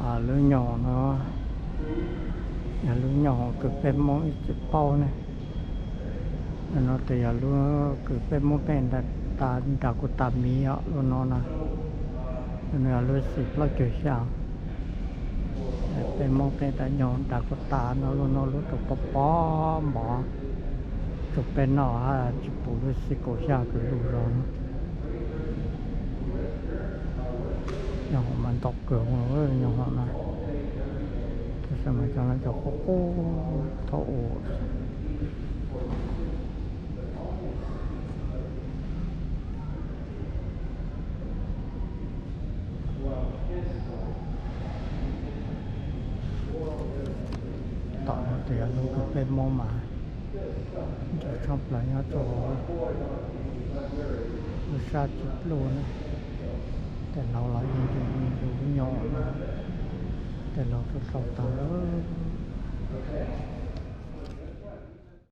ອາລຸຍອງເນາະ ອາລຸຍອງ ເກີດແປດໂມງອີກສິບເປົ້ານີ້ເນາະ ແຕ່ອາລຸຍ ເກີດແປດໂມງແປດ ຕາ ຕາ ດາໂກຕາມີອະ ລຸນອນນະ ອາລຸຍ ສີບເລົ່າເຈີຊາ ແປດໂມງແປດ ຕາຍອງ ດາໂກຕາເນາະ ລຸນອນ ລຸຕົວປອມໆ ໝໍ ຈຸເປັນເນາະ ອາຈິປູລຸຊິໂກຊາ ຄືລຸລອນ ຍອງມັນຕອກເກີງເອີຍ ຍອງນະ ແຕ່ສະໄໝຕອນນັ້ນຈະໂຄໂຄເທົ່າໂອ ຕອນເຕຍລູກເປັນໂມມາ ຈະຊອບຫຼາຍຍອດໂຕ ລາຊາຈິບໂລນະ ແຕ່ລາວລາວຍັງຢູ່ ຍັງຢູ່ຍອນນະ ແຕ່ລາວກໍເຂົ້າຕາເອີຍ.